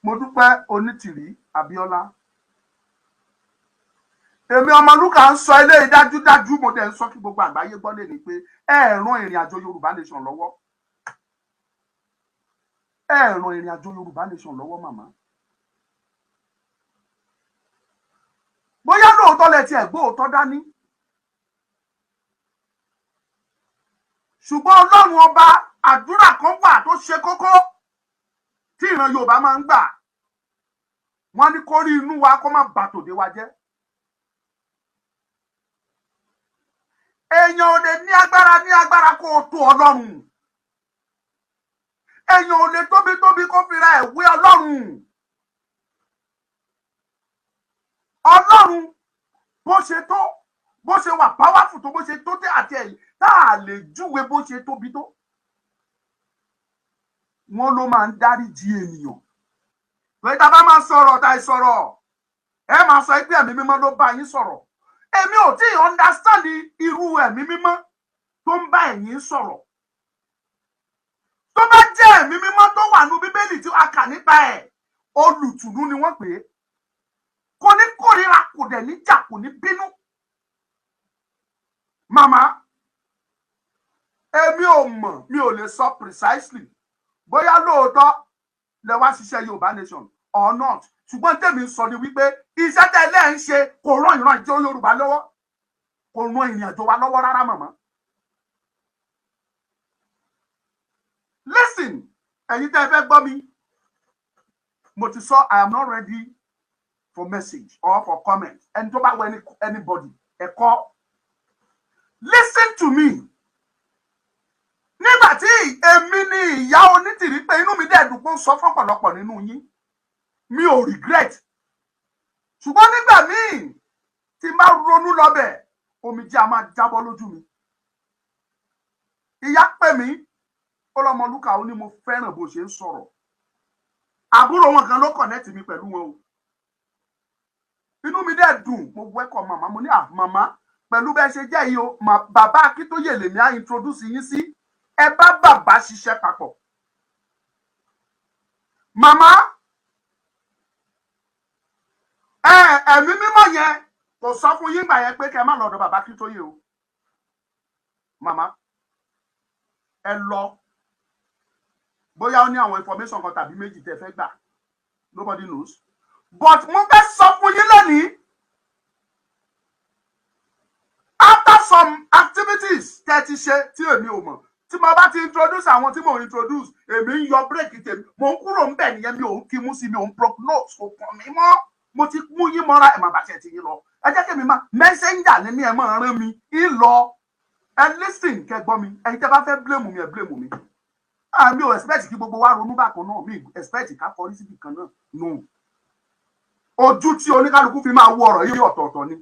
Modúpẹ́ Onítìrí Abíọ́lá, èmi Ọmọlúkà ń sọ eléyìí dájúdájú. Mo dẹ̀ ń sọ kí gbogbo àgbáyé gbọ́ lé ní pé ẹ ràn ìrìn àjò Yorùbá Nation lọ́wọ́, ẹ ràn ìrìn àjò Yorùbá Nation lọ́wọ́. Màmá, bóyá lóòótọ́ lẹ tiẹ̀ gbóòótọ́ dání, ṣùgbọ́n Ọlọ́run Ọba, àdúrà kan wà tó ṣe kókó tí ìran Yorùbá máa ń gbà. Wọ́n ní kó rí inú wa kó má bà tòde wa jẹ́. Èèyàn ò lè ní agbára ní agbára kó o tó Ọlọ́run. Èèyàn ò lè tóbi tóbi kó fira ẹ̀ wé Ọlọ́run. Ọlọ́run, bó ṣe tó, bó ṣe wà powerful tó, bó ṣe tó tẹ àti ẹ̀yìn tá a lè júwe bó ṣe tóbi tó, wọn ló máa ń dáríjì ènìyàn. Pé tá a bá máa sọ̀rọ̀ tá a sọ̀rọ̀, ẹ máa sọ pé Ẹ̀mí Mímọ́ ló bá yín sọ̀rọ̀. Èmi ò tí ì understand irú Ẹ̀mí Mímọ́ tó ń bá ẹ̀yin sọ̀rọ̀. Tó bá jẹ́ Ẹ̀mí Mímọ́ tó wà nú Bíbélì tí a kà nípa ẹ̀, olùtùnú ni wọ́n pè é. Kò ní kórìíra, kò dẹ̀ ní jà, kò ní bínú. Màmá, èmi ò mọ̀, mi ò lè sọ precisely bóyá lóòótọ́ lẹ wá ṣiṣẹ́ Yorùbá Nation or not, ṣùgbọ́n tèmi ń sọ ni wípé iṣẹ́ tẹ́ lẹ́ ń ṣe kò ràn ìran ìjọ Yorùbá lọ́wọ́, kò ràn ìrìn àjò wa lọ́wọ́ rárá. Màmá, listen, ẹ̀yin tẹ́ ẹ fẹ́ gbọ́ mi, mo ti sọ, I am not ready for message or for comment. Ẹni tó bá wọ anybody ẹ̀kọ́, listen to me. Nígbà tí èmi ní ìyá Onítìrí pé inú mi dẹ̀ dùn pé ó sọ fọ́pọ̀lọpọ̀ nínú yín, mi ò regret. Ṣùgbọ́n nígbà míì tí n bá ronú lọ́bẹ̀, omijé a máa jábọ́ lójú mi. Ìyá pè mí, ó lọ́mọ Lúkà, ó ní mo fẹ́ràn bó ṣe ń sọ̀rọ̀. Àbúrò wọn kan ló connect mi pẹ̀lú wọn o. Inú mi dẹ̀ dùn, mo welcome màmá. Mo ní, "À, màmá, pẹ̀lú bẹ́ẹ̀ ṣe jẹ́ yìí o, bàbá Akíntóyè lèmi á introduce yín sí. Ẹ bá bàbá ṣiṣẹ́ papọ̀." Màmá, ẹ Ẹ̀mí Mímọ́ yẹn kò sọ fún yín gbà yẹn pé kẹ́ ẹ má lọ́dọ̀ bàbá Akíntóyè o. Màmá, ẹ lọ, bóyá ó ní àwọn information kan tàbí méjì tẹ́ fẹ́ gbà, nobody knows. But mo fẹ́ sọ fún yín lónìí, after some activities tẹ́ ti ṣe tí èmi ò mọ̀, tí mo bá ti introduce àwọn tí mo introduce, èmi ń yọ break tèmi, mo ń kúrò ń bẹ̀ nìyẹn. Mi ò ń kí mú sí, mi ò ń prognose, kò kàn mí mọ́. Mo ti mú yín mọ́ra, ẹ̀ máa bàṣẹ ti yín lọ. Ẹ jẹ́ kí mi máa messenger ní mi, ẹ̀ máa rán mi ń lọ. Ẹ listen, kẹ́ gbọ́ mi. Ẹ̀yin tẹ́ bá fẹ́ blame mi, ẹ blame mi. Mi ò expect kí gbogbo wa ronú bákan náà, mi expect ká kọrí síbi kan náà, no. Ojú tí oníkálukú fi máa wo ọ̀rọ̀ yìí, ọ̀tọ̀ọ̀tọ̀ ni.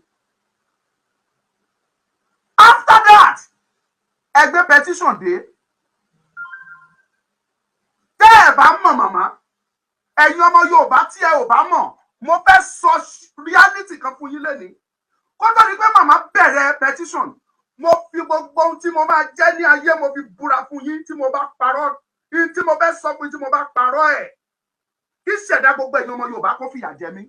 After that, ẹ gbé petition dé. Tẹ́ ẹ bá mọ̀, màmá, ẹ̀yin ọmọ Yorùbá tí ẹ ò bá mọ̀, mo fẹ́ sọ reality kan fún yín lẹ́nìí. Kó tó di pé màmá bẹ̀rẹ̀ petition, mo fi gbogbo ohun tí mo máa jẹ́ ní ayé, mo fi búra fún yín, tí mo bá parọ́ tí mo fẹ́ sọ fún yín, tí mo bá parọ́ ẹ̀, kí ṣẹ̀dá gbogbo ẹ̀yin ọmọ Yorùbá kó fìyà jẹ mí.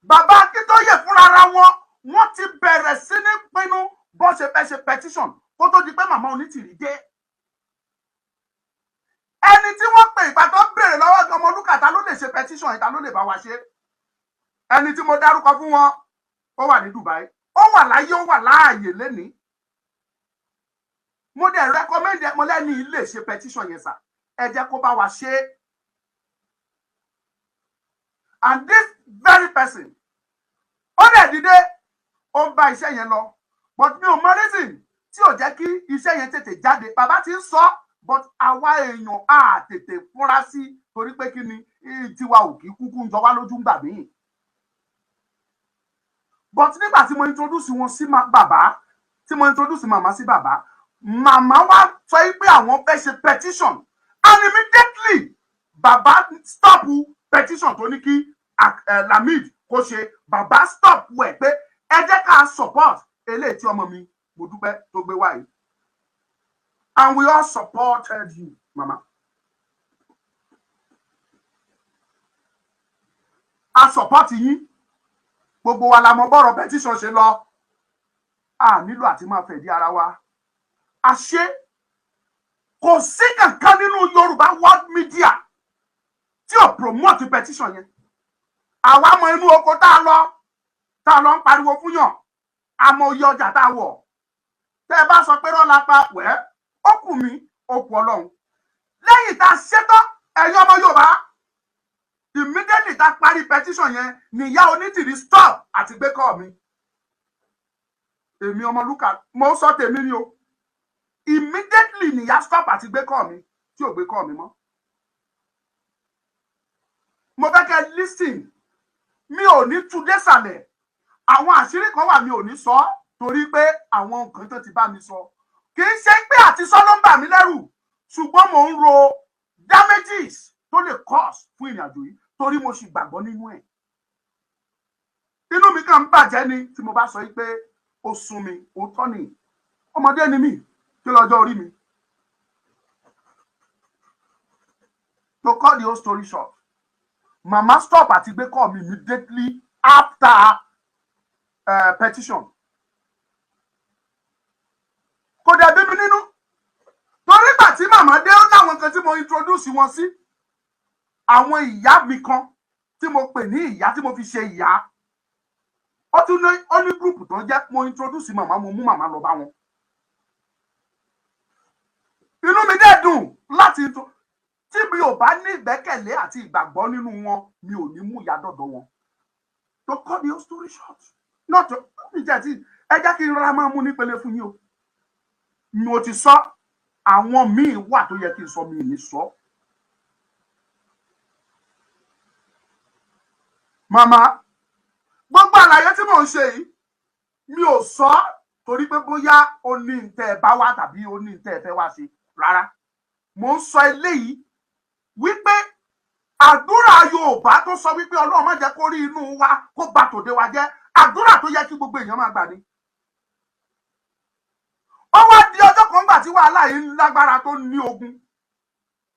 Bàbá Akíntóyè fúnra wọn, wọ́n ti bẹ̀rẹ̀ sí ní pinnu bó ṣe fẹ́ ṣe petition kó tó di pé màmá Onítìrí dé. Ẹni tí wọ́n pè, ìgbà tó béèrè lọ́wọ́ Ọmọlúkà, ta ló lè ṣe petition yìí, ta ló lè bá wa ṣe, ẹni tí mo dárúkọ fún wọn, ó wà ní Dubai, ó wà láyé, ó wà láàyè lénìí. Mo dẹ̀ recommend mo lẹ́ni lè ṣe petition yẹn sà, ẹ jẹ́ kó bá wa ṣe. And this very person, ó dẹ̀ dìde, ó ń bá iṣẹ́ yẹn lọ, but mi ò mọ reason tí ò jẹ́ kí iṣẹ́ yẹn tètè jáde. Bàbá ti ń sọ, but àwa èèyàn á tètè fúnra sí, torí pé kí ni, tiwa ò kí kúkú ń jọ wá lójú ńgbà míì. But nígbà tí mo introduce wọn sí bàbá, tí mo introduce màmá sí bàbá, màmá wa sọ pé àwọn fẹ́ ṣe petition, and immediately bàbá stop petition tó ní kí Lamid kó ṣe. Bàbá stop wẹ̀ pé ẹ jẹ́ ká support eléyìí tí ọmọ mi mo dúpẹ́ tó gbé wáyé. And we all supported you, mama. A support yín. Gbogbo wa la mọ̀ bọ́rọ̀ petition ṣe lọ. A nílò àti máa fẹ̀dí ara wa. Àṣé kò sí kankan nínú Yorùbá world media tí ò promote petition yẹn. Àwa mọ inú oko tá a lọ ń pariwo fún yàn, àmọ́ iye ọjà tá a wọ̀. Tẹ́ ẹ bá sọ pé rọ́lá pa wẹ́, ó kù mí, ó kù Ọlọ́run. Lẹ́yìn tá a ṣetán, ẹ̀yin ọmọ Yorùbá, immediately tá a parí petition yẹn, nìyá Onítìrí stop àti gbé call mi. Èmi Ọmọlúkà, mo sọ tèmi ni o. Immediately nìyá stop àti gbé call mi, tí ò gbé call mi mọ́. Mo fẹ́ kẹ́ listen. Mi ò ní tú désàlẹ̀. Àwọn àṣírí kan wà, mi ò ní sọ, torí pé àwọn nǹkan tó ti bá mi sọ, kì í ṣe pé àti sọ ló ń bà mí lẹ́rù, ṣùgbọ́n mò ń ro damages tó lè cause fún ìrìn àjò yìí, torí mo sì gbàgbọ́ nínú ẹ̀. Inú mi kàn ń bàjẹ́ ni tí mo bá sọ yìí pé ó sún mi. Òótọ́ ni, ọmọdé ni mí, kí lọ́jọ́ orí mi. To cut the whole story short, mama stop àti gbé call mi immediately after petition. Kò dẹ̀ bí mi nínú, torí ìgbà tí màmá dé, ó láwọn kan tí mo introduce wọn sí, àwọn ìyá mi kan tí mo pè ní ìyá, tí mo fi ṣe ìyá. Ó tún ní, ó ní group tó ń jẹ́. Mo introduce màmá, mo mú màmá lọ bá wọn. Inú mi dẹ̀ dùn láti tí mi ò bá ní ìgbẹ́kẹ̀lé àti ìgbàgbọ́ nínú wọn, mi ò ní mú ìyá dọ̀dọ̀ wọn. To cut the whole story short, not to jẹ́ tí ẹ jẹ́ kí n rárá máa mú nípele fún yín o. Mo ti sọ, àwọn míì wà tó yẹ kí n sọ, mi ì ní sọ. Màmá, gbogbo àlàyé tí mò ń ṣe yìí, mi ò sọ torí pé bóyá ó ní ntẹ́ ẹ bá wá tàbí ó ní ntẹ́ ẹ fẹ́ wá ṣe rárá. Mò ń sọ eléyìí wípé àdúrà Yorùbá tó sọ wípé Ọlọ́run má jẹ́ kó rí inú wa kó bà tòde wa jẹ́, àdúrà tó yẹ kí gbogbo èèyàn máa gbà ní. Ó wá di ọjọ́ kan gbà tí wàhálà yìí lágbára tó ní ogun.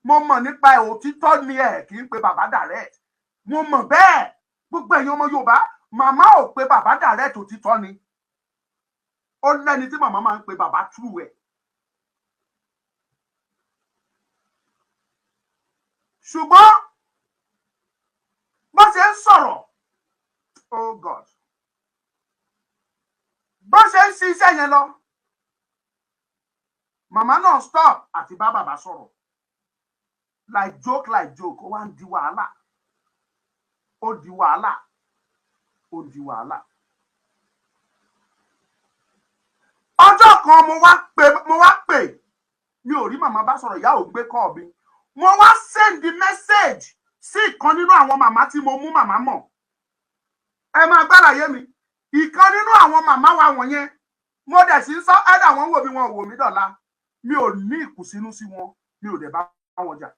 Mo mọ̀ nípa ẹ̀, òtítọ́ ni, ẹ̀ kì í pe bàbá direct. Mo mọ̀ bẹ́ẹ̀. Gbogbo ẹ̀yin ọmọ Yorùbá, màmá ò pe bàbá direct, òtítọ́ ni. Ó lẹ́ni tí màmá máa ń pe bàbá through ẹ̀. Ṣùgbọ́n bó ṣe ń sọ̀rọ̀, oh God, bó ṣe ń ṣiṣẹ́ yẹn lọ, màmá náà stop àti bá bàbá sọ̀rọ̀. Like joke, like joke, ó wá ń di wàhálà, ó di wàhálà, ó di wàhálà. Ọjọ́ kan mo wá pè, mi ò rí màmá bá sọ̀rọ̀, ìyá ò gbé call mi. Mo wá send message sí ìkan nínú àwọn màmá tí mo mú màmá mọ̀. Ẹ máa gbàlàyé mi. Ìkan nínú àwọn màmá wa wọ̀nyẹn, mo dẹ̀ sí ń sọ ẹ́dà, wọ́n wò mí, wọn wò mí dọ̀la. Mi ò ní ìkùnsínú sí wọn, mi ò dẹ̀ bá wọn jà.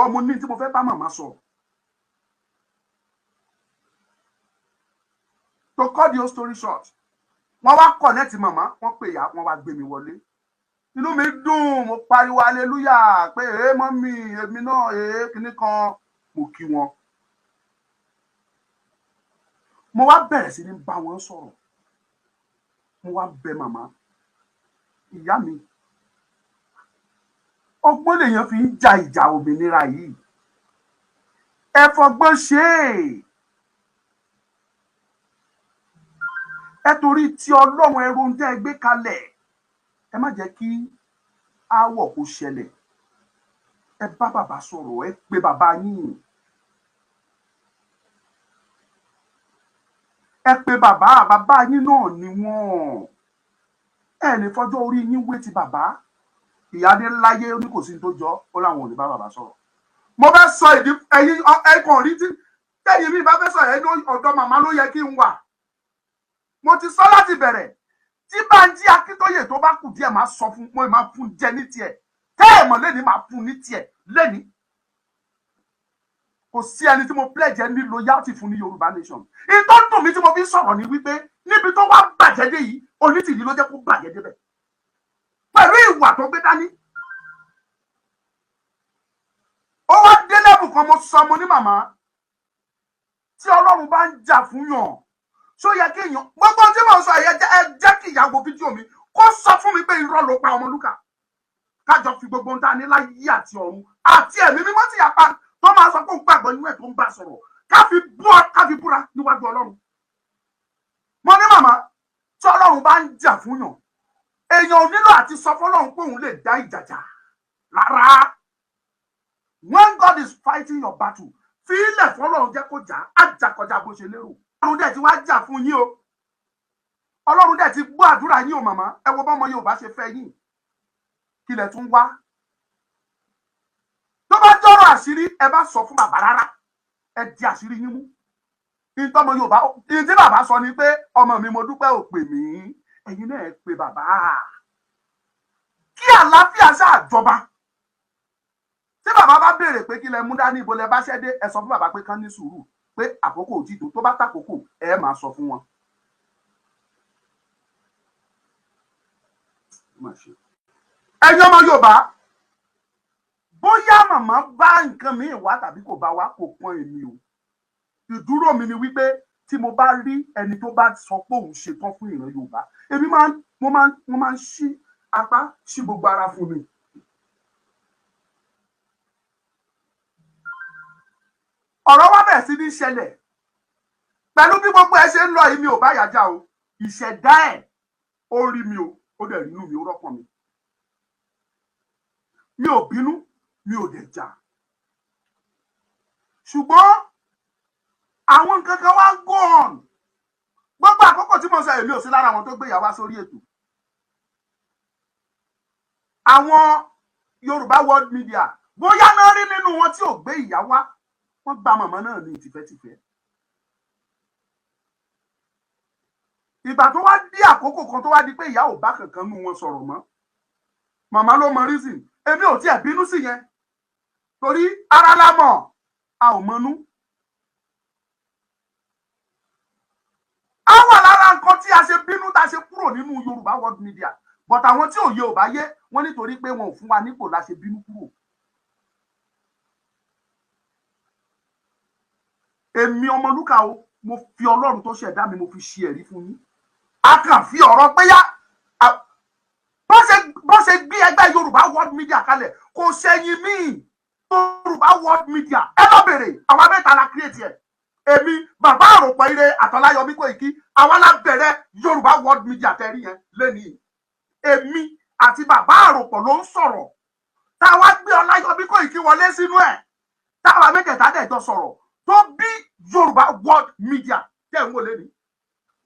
Ọmọ ní tí mo fẹ́ bá màmá sọ. To cut the whole story short, wọ́n wá connect màmá, wọ́n pè ya, wọ́n wá gbé mi wọlé. Inú mi dùn, mo pariwo hallelujah pé èé mummy, èmi náà èé kinní kan. Mo kí wọn, mo wá bẹ̀rẹ̀ sí ní bá wọn sọ̀rọ̀. Mo wá bẹ̀ màmá, ìyá mi, ọgbọ́n lèèyàn fi ń ja ìjà òmìnira yìí, ẹ fọgbọ́n ṣe é, ẹ torí tí Ọlọ́run, ẹrù ń tẹ́ ẹ gbé kalẹ̀, ẹ má jẹ́ kí aáwọ̀ kó ṣẹlẹ̀. Ẹ bá bàbá sọ̀rọ̀, ẹ pé bàbá yín, ẹ pé bàbá, bàbá yín náà ni wọ́n. Ẹ lè fọjọ́ orí yín wé ti bàbá. Ìyá ní láyé, ó ní kò sí ní tó jọ, ó láwọn ò ní bá bàbá sọ̀rọ̀. Mo fẹ́ sọ ìdí, ẹ̀yin ẹ̀kàn rí tí tẹ́yìn mi bá fẹ́ sọ ẹ̀, ọ̀dọ̀ màmá ló yẹ kí n wà. Mo ti sọ láti bẹ̀rẹ̀, tí Bánjí Akíntóyè tó bá kù díẹ̀, máa sọ fún, mo máa fún jẹ ní tiẹ̀. Tẹ́ ẹ̀ mọ̀ lẹ́ni, máa fún ní tiẹ̀ lẹ́ni. Kò sí ẹni tí mo pledge ní loyalty fún ní Yorùbá nation. Ìtọ́ dùn mí tí mo fi ń sọ̀rọ̀ ni wípé níbi tó wá bàjẹ́ dé yìí, Onítìrí ló jẹ́ kó bàjẹ́ débẹ̀. Pẹ̀lú ìwà tó gbé dání, ó wá dé level kan, mo sọ, mo ní, màmá, tí Ọlọ́run bá ń jà fún yàn, ṣó yẹ kí èèyàn gbogbo tí mo sọ yẹ? Ẹ jẹ́ kí ìyàwó fídíò mi kó sọ fún mi pé irọ́ ló pa, Ọmọlúkà. Kájọ fi gbogbo ohun tá a ní láyé àti ọ̀run àti ẹ̀mí mímọ́ tí yàpá tó máa sọ pé òun gbàgbọ́ nínú ẹ̀ tó ń bá sọ̀rọ̀, ká fi bú, ká fi búra níwájú Ọlọ́run. Mo ní, màmá, tí Ọlọ́run bá ń jà fún yàn, èèyàn ò nílò àti sọ fọ́lọ́run pé òun lè dá ìjà jà rárá. When God is fighting your battle, fi ilẹ̀ fọ́lọ́run, jẹ́ kó jà á jà kọjá bó ṣe lérò. Ọlọ́run dẹ̀ ti wá jà fún yín o. Ọlọ́run dẹ̀ ti gbọ́ àdúrà yín o. Màmá, ẹ wo bọ́mọ Yorùbá ṣe fẹ́ yín. Kí lẹ̀ tún wá? Tó bá jọ̀rọ̀ àṣírí, ẹ bá sọ fún bàbá rárá, ẹ di àṣírí yín mú. Ìtọ́mọ Yorùbá, ìyí tí bàbá sọ ni pé, ọmọ mi, mo dúpẹ́ ò pè mí. Ẹ̀yin náà ẹ pè bàbá kí àlàáfíà ṣáà jọba. Tí bàbá bá béèrè pé kí lẹ mú dání, ibo lẹ bá ṣẹ́ dé, ẹ sọ fún bàbá pé kán ní sùúrù, pé àkókò òtítọ́ tó bá tàkókò, ẹ máa sọ fún wọn. Ẹ̀yin ọmọ Yorùbá, bóyá màmá bá nǹkan míì wá tàbí kò bá wá, kò pọn èmi o. Ìdúró mi ni wípé tí mo bá rí ẹni tó bá sọ pé òun ṣetán fún ìran Yorùbá, èmi máa ń mo máa ń mo máa ń ṣí apá, ṣí gbogbo ara fún mi. Ọ̀rọ̀ wá bẹ̀rẹ̀ sí ní ṣẹlẹ̀ pẹ̀lú bí gbogbo ẹ ṣe ń lọ yìí. Mi ò bá yàjà o. Ìṣẹ̀dá ẹ̀, ó rí mi o, ó dẹ̀ rí inú mi, ó rọ́pọ̀ mi. Mi ò bínú, mi ò dẹ̀ jà, ṣùgbọ́n àwọn nǹkan kan wá ń go on. Gbogbo àkókò tí mo sọ, èmi ò sí lára àwọn tó gbé ìyá wá sórí ètò. Àwọn Yorùbá World Media, bóyá náà rí nínú wọn tí ò gbé ìyá wá, wọ́n gba màmá náà ní tìfẹ́tìfẹ́. Ìgbà tó wá dé àkókò kan, tó wá di pé ìyá ò bá kankan nú wọn sọ̀rọ̀ mọ́, màmá ló mọ reason. Èmi ò tiẹ̀ bínú sí yẹn, torí ara la mọ̀, a ò mọnú. Á wà lára nǹkan tí a ṣe bínú tá a ṣe kúrò nínú Yorùbá World Media, but àwọn tí òye ò bá yé wọn, nítorí pé wọn ò fún wa nípò la ṣe bínú kúrò. Èmi Ọmọlúkà o, mo fi Ọlọ́run tó ṣẹ̀dá mi, mo fi ṣe ẹ̀rí fún yín. A kàn fi ọ̀rọ̀ pé yá bó ṣe gbé ẹgbẹ́ Yorùbá World Media kalẹ̀, kò ṣẹ̀yìn míì. Yorùbá World Media, ẹ lọ bèrè, àwa mẹ́ta la create ẹ̀. Èmi, bàbá àròpọ̀ ire, Àtọ́láyọmí Kóìkí, àwa la bẹ̀rẹ̀ Yorùbá World Media tẹ̀rí yẹn lẹ́nìí. Èmi àti bàbá àròpọ̀ ló ń sọ̀rọ̀, táwa gbé Ọláyọmí Kóìkí wọlé sínú ẹ̀, táwa mẹ́tẹ̀ẹ̀ta dẹ̀ jọ sọ̀rọ̀ tó bí Yorùbá World Media tẹ̀ ń wò lẹ́nìí.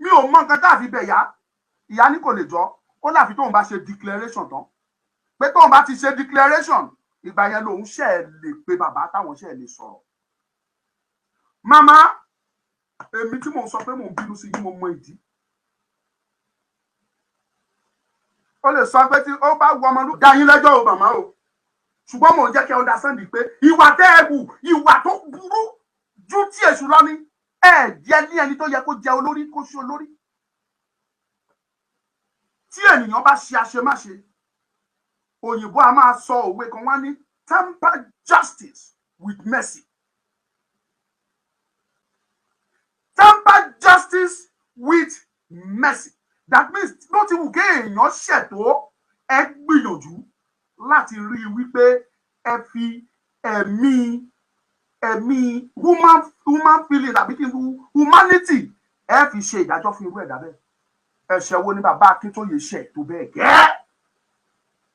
Mi ò mọ nǹkan tá a fi bẹ̀ yá. Ìyá ní kò lè jọ ó láfi tóun bá ṣe declaration tán, pé tóun bá ti ṣe declaration, ìgbà yẹn lòun ṣe lè pe bàbá, táwọn ṣe lè sọ̀rọ̀. Màmá, èmi tí mò ń sọ pé mò ń bínú sí yín, mo mọ ìdí. Ó lè sọ pé tí ó bá wù ọmọ dá yín lẹ́jọ́ o, màmá o, ṣùgbọ́n mò ń jẹ́ kí ẹ understand pé ìwà tẹ́ ẹ hù, ìwà tó burú ju tí èṣù lọ ni. Ẹ jẹ́ ní ẹni tó yẹ kó jẹ olórí, kó ṣe olórí. Tí ènìyàn bá ṣe àṣemáṣe, òyìnbó a máa sọ òwe kan, wá ní temper justice with mercy. Temper justice with mercy, that means bó ti wù kéèyàn ṣètò, ẹ gbìyànjú láti rí i wípé ẹ fi ẹ̀mí human feeling tàbí kí n humanity, ẹ fi ṣe ìdájọ́ fún irú ẹ̀dá bẹ́ẹ̀. Ẹ̀ṣẹ̀ wo ni bàbá Akíntóyè ṣẹ̀ tó bẹ́ẹ̀ gẹ́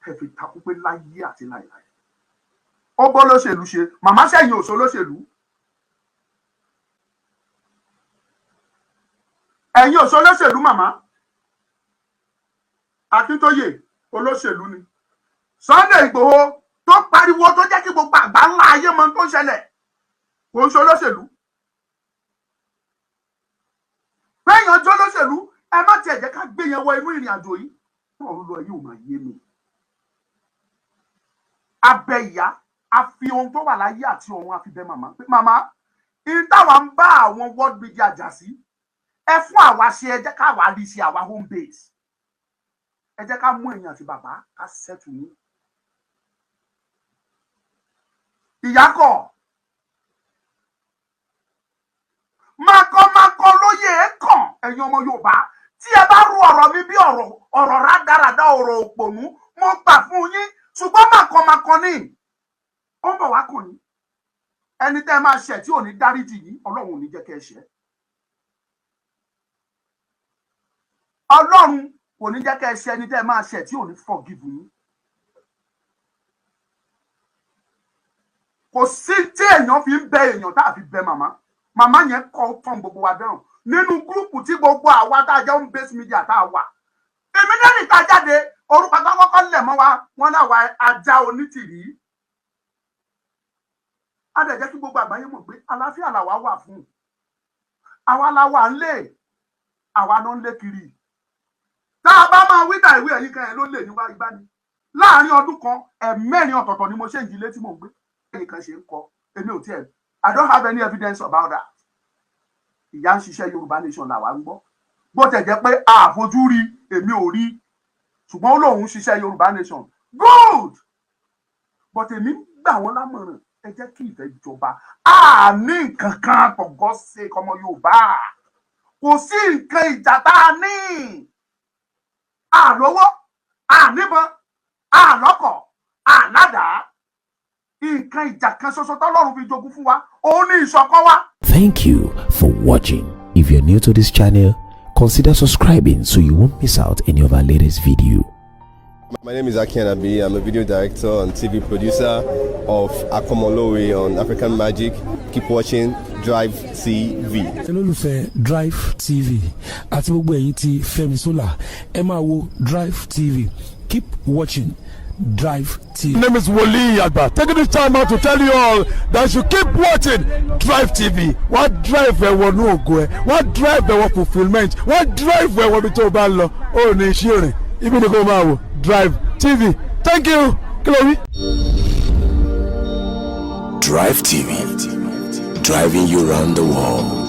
ẹ fi takú pé láyé àti láìláì ó bọ́ lóṣèlú ṣe? Màmá, sẹ́yìn òṣò lóṣèlú, ẹ̀yin òṣò lóṣèlú. Màmá, Akíntóyè olóṣèlú ni. Sunday Ìgbòho tó pariwo, tó jẹ́ kí gbogbo àgbà ńlá ayé mọ tó ń ṣẹlẹ̀, kò ń ṣe olóṣèlú. Péèyàn jọ lóṣèlú, ẹ má tiẹ̀ jẹ́ ká gbé yẹn wọ inú ìrìn àjò yìí. Ọ̀run lọ yìí ò máa yé mi. Abẹ ìyá, a fi ohun tó wà láyé àti ọ̀run, a fi bẹ màmá pé, màmá, ìyẹn táwa ń bá àwọn world media jà sí, ẹ fún àwa ṣe, ẹ jẹ́ káwa rí ṣe àwa home base. Ẹ jẹ́ ká mú ẹ̀yin àti bàbá ká settle yín. Ìyá kọ̀ makọmakọ lóye ẹ kàn. Ẹ̀yin ọmọ Yorùbá, tí ẹ bá rú ọ̀rọ̀ mi bí ọ̀rọ̀ ọ̀rọ̀ rádaràda, ọ̀rọ̀ òpònú, mo gbà fún yín, ṣùgbọ́n makọmakọ ni ó ń bọ̀ wá kàn yín. Ẹni tẹ́ ẹ máa ṣẹ̀ tí ò ní dáríjì yín, Ọlọ́run ò ní jẹ́ kẹ́ ẹ ṣẹ̀. Ọlọ́run kò ní jẹ́ kẹ́ ẹ ṣẹ̀ ẹni tẹ́ ẹ máa ṣẹ̀ tí ò ní forgive yín. Kò sí tí èèyàn fi ń bẹ èèyàn tá a fi bẹ màmá. Màmá yẹn kọ́ tán gbogbo wa dáhùn nínú group tí gbogbo àwa tá a jẹ́ home base media tá a wà. Èmi náà níta jáde, orúkọ tó kọ́kọ́ lẹ̀ mọ́ wa, wọn náà wá ajá onítìrí. Á dẹ̀ jẹ́ kí gbogbo àgbáyé mọ̀ pé àlàáfíà làwa wà fún. Àwa la wà ń lé, àwa náà ń lé kiri. Tá a bá máa wí dà ìwé ẹ̀yìn kan ẹ̀ ló lè níwá igbá ni. Láàárín ọdún kan, ẹ̀mẹ́rin ọ̀tọ̀ọ̀tọ̀ ni mo ṣe ń jí ilé tí mò ń gbé. Ẹ̀yìn kan ṣe ń kọ, èmi ò tiẹ̀, I don't have any evidence about that. Ìyá ń ṣiṣẹ́ Yorùbá Nation làwa ń gbọ́, bó tẹ̀ jẹ́ pé àfojú rí, èmi ò rí, ṣùgbọ́n ó lóun ṣiṣẹ́ Yorùbá Nation, good. But èmi ń gbà wọ́n lámọ̀ràn, ẹ jẹ́ kí ìfẹ́ jọba. A ní nǹkan kan, for God's sake, ọmọ Yorùbá, kò sí nǹkan ìjà tá a ní. Àlówó, àníbọn, àlọ́kọ̀, àládàá. Nǹkan ìjà kan ṣoṣo tọ́lọ́run fi jogún fún wa, òun ní ìṣọ̀kan wa. Thank you for watching. If you're new to this channel, consider subscribing so you won't miss out any of our latest video. My name is Aki Anabi. I'm a video director and TV producer of Akomolowe on African Magic. Keep watching Drive TV. Olólùfẹ́ Drive TV àti gbogbo ẹ̀yin tí Fẹ́mi Sola, ẹ máa wo Drive TV. Keep watching Drive TV. My name is Wole Agba. Taking this time out to tell you all that you keep watching Drive TV. Wọ́n drive ẹ wọnú ògo ẹ, wọ́n drive ẹ wọ fulfilment, wọ́n drive ẹ wọ ibi tó o bá lọ. Ó ní iṣẹ́ rìn, ibi ni kò máa wò Drive TV. Thank you. Kí ló wí? Drive TV, driving you round the world.